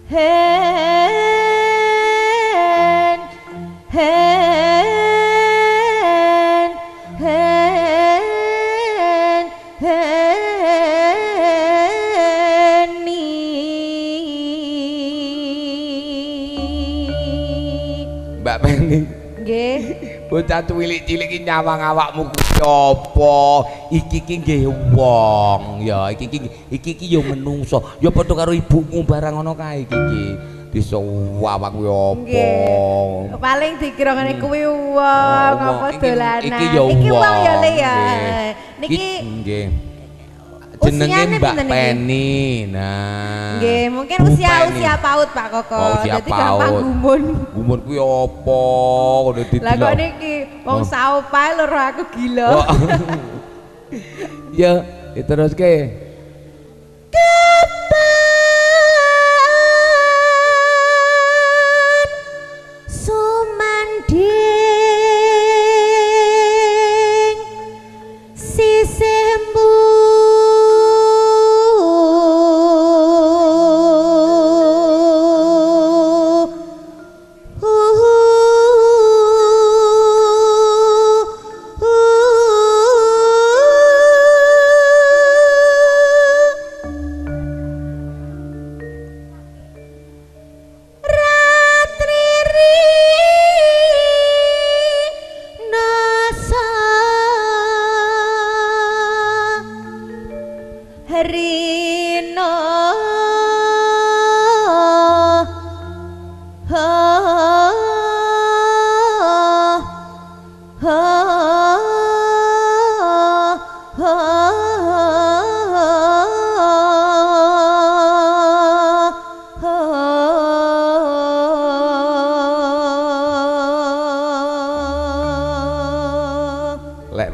Hen hen hen heni. Mbak Peni. Nggih. Bocah cilik-cilik iki nyawang awakmu kuwi apa? Iki ki nggih wong ya, iki ki ya menungso. Ya padha karo ibumu barang ngono kae iki ki. Disawang kuwi apa? Nggih. Paling dikira ngene kuwi wong apa dolanan. Iki wong ya Le ya. Niki nggih. Jenenge Mbak Peni. Nah. Nggih, mungkin usia-usia PAUD Pak Koko. Dadi gampang gumun. Gumun kuwi apa? Ngono didelok. Lah kok niki wong saopae loro aku gila. Ya, diteruske. Kapan sumanding sisihmu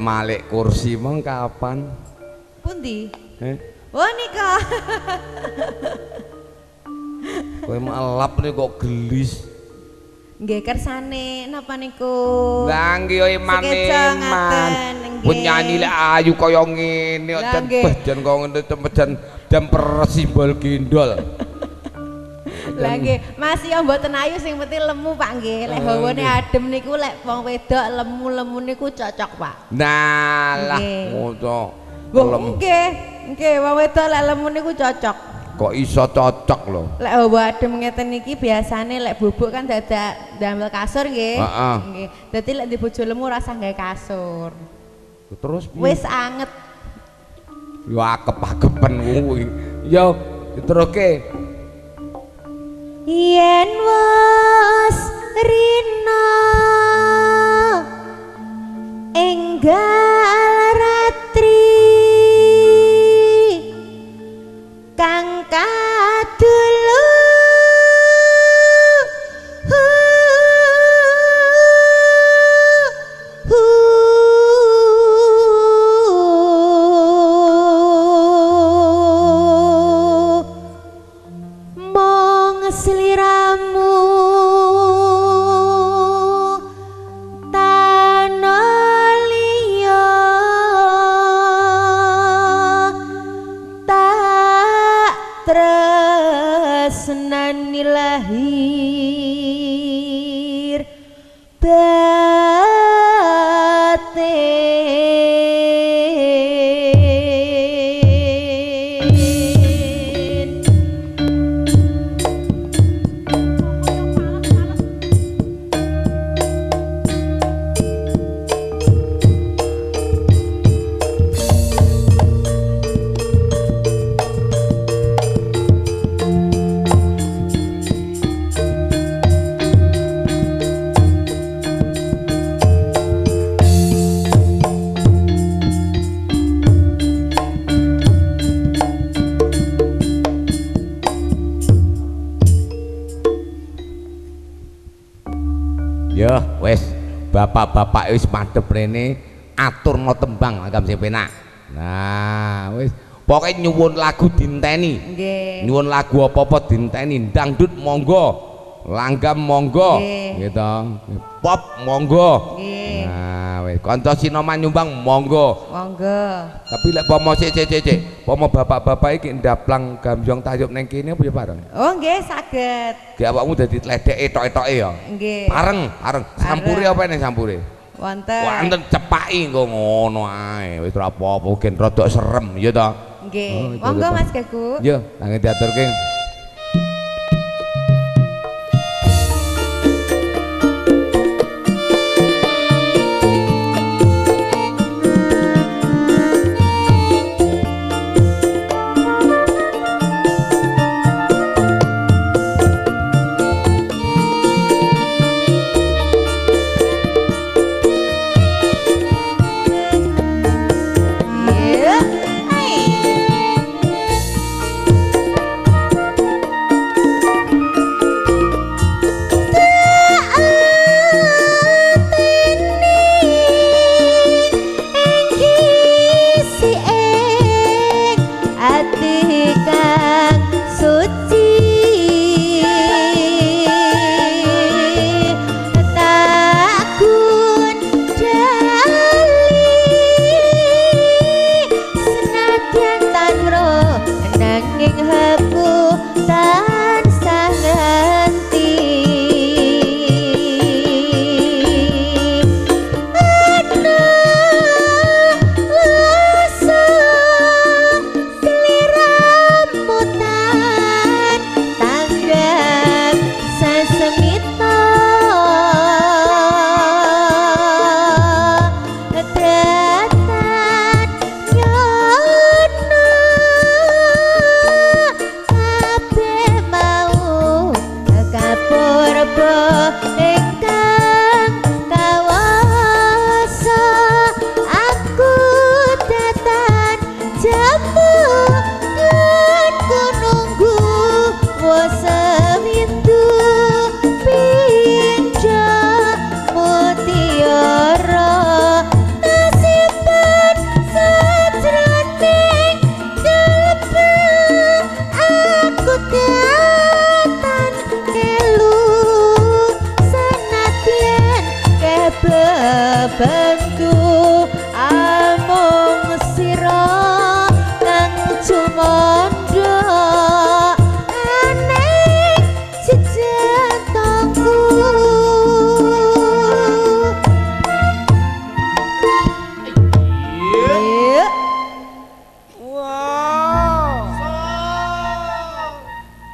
Malik kursi mong kapan? Pundi? Oh nika. Kowe malap nih kok gelis. Nggih kersane napa niku? Lah nggih eman-eman. Penyanyi lek ayu kaya ngene kok jan beh jan kaya ngene jan jam persimbol gendol. Lah nggih, masih yo mboten ayu sing penting lemu Pak nggih. Lek hawane adem niku lek wong wedok lemu-lemu niku cocok Pak. Nah lah ngono. Nggih, nggih wong wedok lek lemu niku cocok. Kok iso cocok lho? Lek hawa adem ngeten niki biasane lek bubuk kan dadak ndamel kasur nggih. Nggih. Dadi lek di bojo lemu rasah gawe kasur. Terus piye? Wis anget. Yo akep-akepen kuwi. Yo diteruske. Yen wis rina enggal ratri kang kadulu mong sliramu tanah liya tak tresnani lahir batin. Ya wis, bapak-bapak wis madhep rene aturno tembang langgam sing penak. Nah, wis pokoke nyuwun lagu dinteni. Nggih. Nyuwun lagu apa-apa dinteni, dangdut monggo, langgam monggo, gitu. Pop monggo. Nggih. Nah, wis Kanca sinoman nyumbang monggo. Monggo. Tapi lek pomo cek cek cek, pomo bapak-bapak iki ndaplang gambyong tayub neng kene apa ya bareng? Oh nggih saged. Ki awakmu dadi tledeke etok-etoke ya. Nggih. Bareng, bareng. Sampure apa ning sampure? Wonten. Wonten cepaki engko ngono ae. Wis ora apa-apa gen rada serem ya ta. Nggih. Monggo Mas Gegu. Yo, nang diaturke.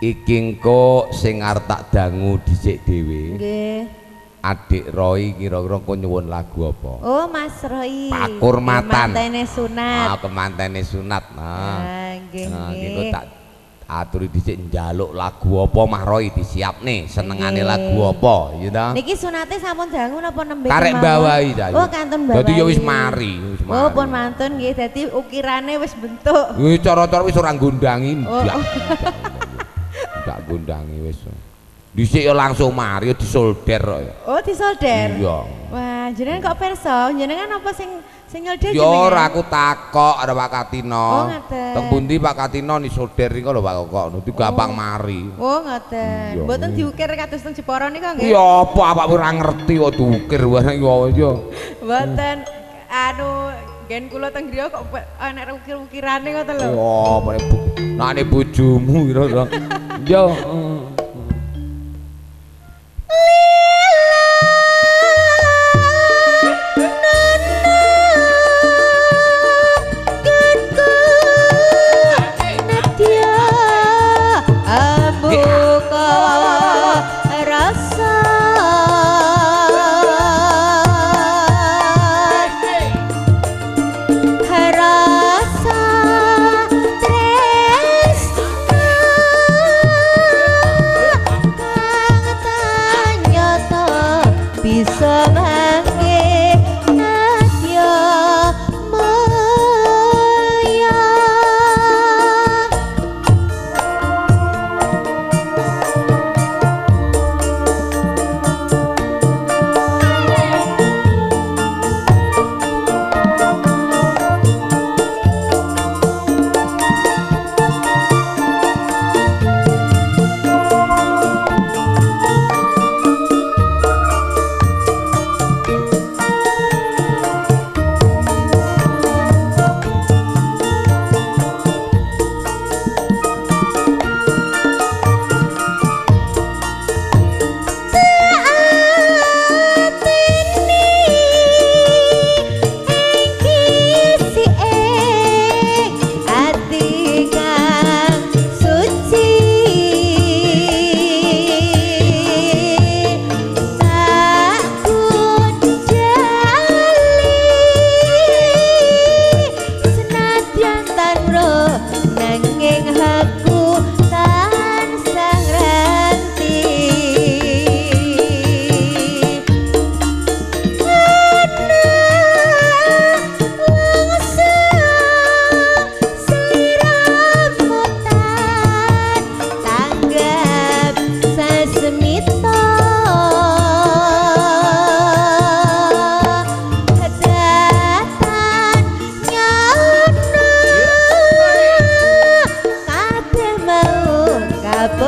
Iki engko sing arep tak dangu dhisik dhewe. Nggih. Adik Roy kira-kira kok nyuwun lagu apa? Oh, Mas Roy. Pakurmatan. Kemantene sunat. Ah, kemantene sunat. Nah, nggih. Nah, iki tak aturi dhisik njaluk lagu apa Mas Roy disiapne, senengane lagu apa, ya ta? Niki sunate sampun dangu napa nembe? Karek mbawahi ta. Oh, kantun mbawahi. Dadi ya wis mari, wis mari. Oh, pun mantun nggih, dadi ukirane wis bentuk. Wis cara-cara wis ora nggondangi ndak. Ndak gondangi wis. Dhisik ya langsung mari disolder kok ya. Oh, disolder. Iya. Wah, jenengan kok perso? Jenengan apa sing sing nyolder jenengan? Ya ora aku takok karo Pak Katino. Oh, ngaten. Teng pundi Pak Katino nisolder niku lho Pak kok. Nuti gampang mari. Oh, ngaten. Mboten diukir kados teng Jepara niku nggih? Ya apa awakmu ora ngerti kok diukir wae ya. Mboten anu gen kula teng griya kok ana ukir-ukirane ngoten lho. Oh, apa nek bojomu kira-kira. Yo. Rasa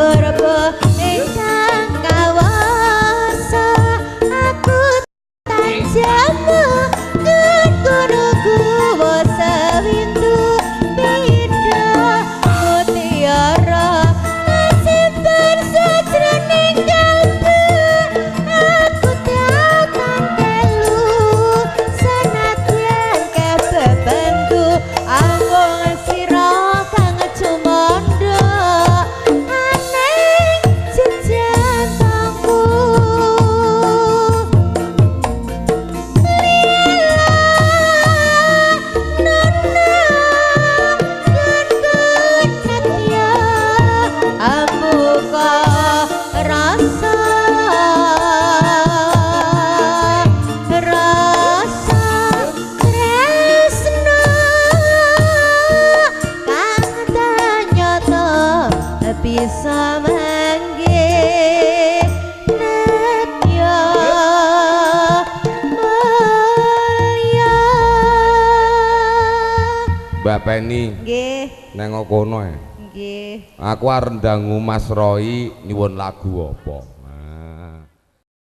purba ingkang kawasa aku tajamu kono kuwa sewindu pindha mutiara kasimpen sajroning kalbu aku datan kelu senadyan kebebentu anggung sira kang cumandha aneng jejantungku ambuka rasa rasa tresna kang tanyata bisa manggih nedya mulya. Mbak Peni Nggih, neng kono e. nggih. Aku arep ndangu Mas Roy nyuwun lagu apa?